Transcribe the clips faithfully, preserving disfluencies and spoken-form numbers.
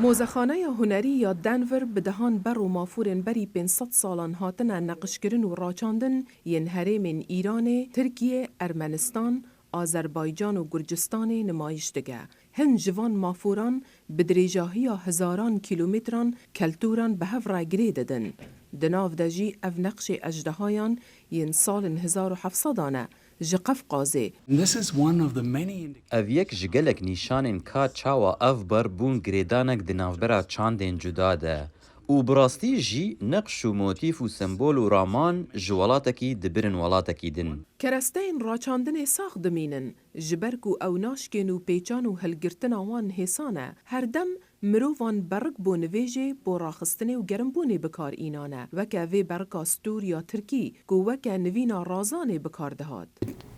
Mozexaneya Hunerî ya Denver bi dehan ber û mafûrên berî pênc sed salan hatine neqişkirin û raçandin yên herêmên Îranê, Tirkiye, Ermenistan, Azerbaycan û Gurcistanê nimayîş dike. Hin ji van mafûran bi dirêjahiya hezaran kîlometran keltûran bi hev re girê didin. Di nav de jî ev neqşê ejdehayan yên salên hezar û heft sedan e, ji Qefqazê. This is one of the many indi- Ev yek ji gelek nîşanên ka çawa ev ber bûn girêdanek di navbera çandên cuda de û bi rastî jî neqş û motîf û sembol û raman ji welatekî dibirin welatekî din. Keresteyên raçandinê sax dimînin, ji ber ku ew naşkên û pêçan û hilgirtina wan hêsan e. Herdem mirovan berik bo nivêjê, bo raxistinê û gerimbûnê bi kar înane, weke vê berika stûr ya tirkî ku weke nivîna razanê bi kar dihat.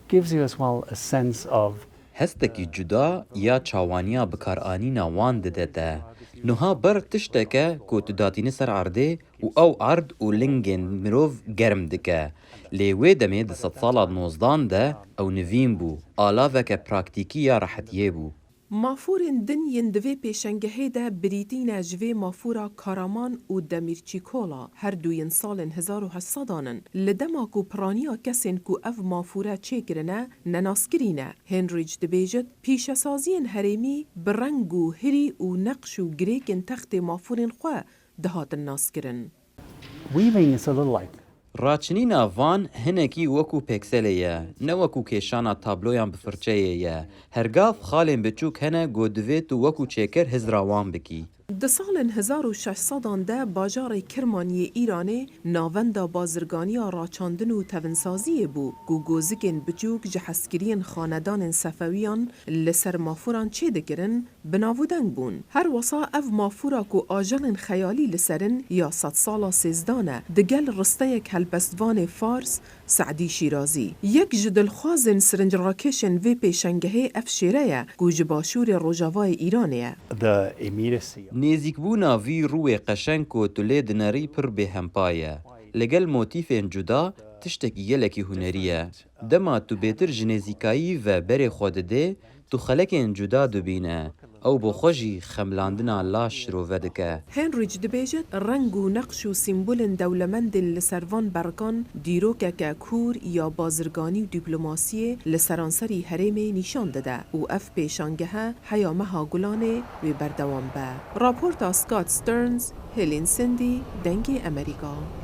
Gives you as well a sense of Hestekî cuda ya çawaniya bikaranîna wan dide te. Niha ber tiştek e ku tu datînî ser erdê û ew erd û lingên mirov germ dike. Lê wê demê di sedsala nozdan de ew nivîn bû, alaveke praktîkî ya rehetiyê bû. Mafûrên din yên di vê pêşengehê de birîtî ne ji vê mafûra Karaman û Demîrçîkola, her du yên salên hezar û heşt sedan in. Li dema ku piraniya kesên ku ev mafûre çêkirine nenaskirî ne, Henrich dibêjit, pîşesaziyên herêmî bi reng û hirî û neqş û girêkên textê mafûrên xwe dihatin naskirin. Weaving is a little like Raçinîna van hinekî wekû pekselê ye, ne wekû kêşana tabloyan bi firçeyê ye. Hergav xalên biçûk hene ku divê tu wekû çêker hizra wan bikî. Di salên hezar û şeş sedan de bajarê Kirman yê Îranê navenda bazirganiya raçandin û tevinsaziyê bû, ku gozikên biçûk ji hezkiriyên xanedanên Sefewiyan li ser mafûran çêdikirin, bi nav û deng bûn. Her wisa ev mafûra ku ajelên xeyalî li ser in ya sedsala sêzdan e, digel risteyek helbestvanê Fars, Se'dî Şîrazî, yek ji dilxwazên sirinc-rakêşên vê pêşengehê ev şêre ye ku ji başûrê rojavayê Îranê ye. The immediacy. Nêzîkbûna vî rûyê qeşeng ku tu lê dinerî pir bêhempa ye. Li gel motîfên cuda tiştekî gelekî hunerî ye. Dema tu bêtir ji nêzîkayî ve berê xwe didê, tu xelekên cuda dibîne. Ew bi xwe jî xemlandina laş şirove dike. Henrich dibêjit, reng û neqş û sîmbolên dewlemendên li ser van berkan dîrokeke kûr ya bazirganî û dîplomasiyê li seranserî herêmê nîşan dide û ev pêşangehe heya meha Gulanê wê berdewam be. Raporta Scott Stearns, Helen Cindy, Dengê Amerîka.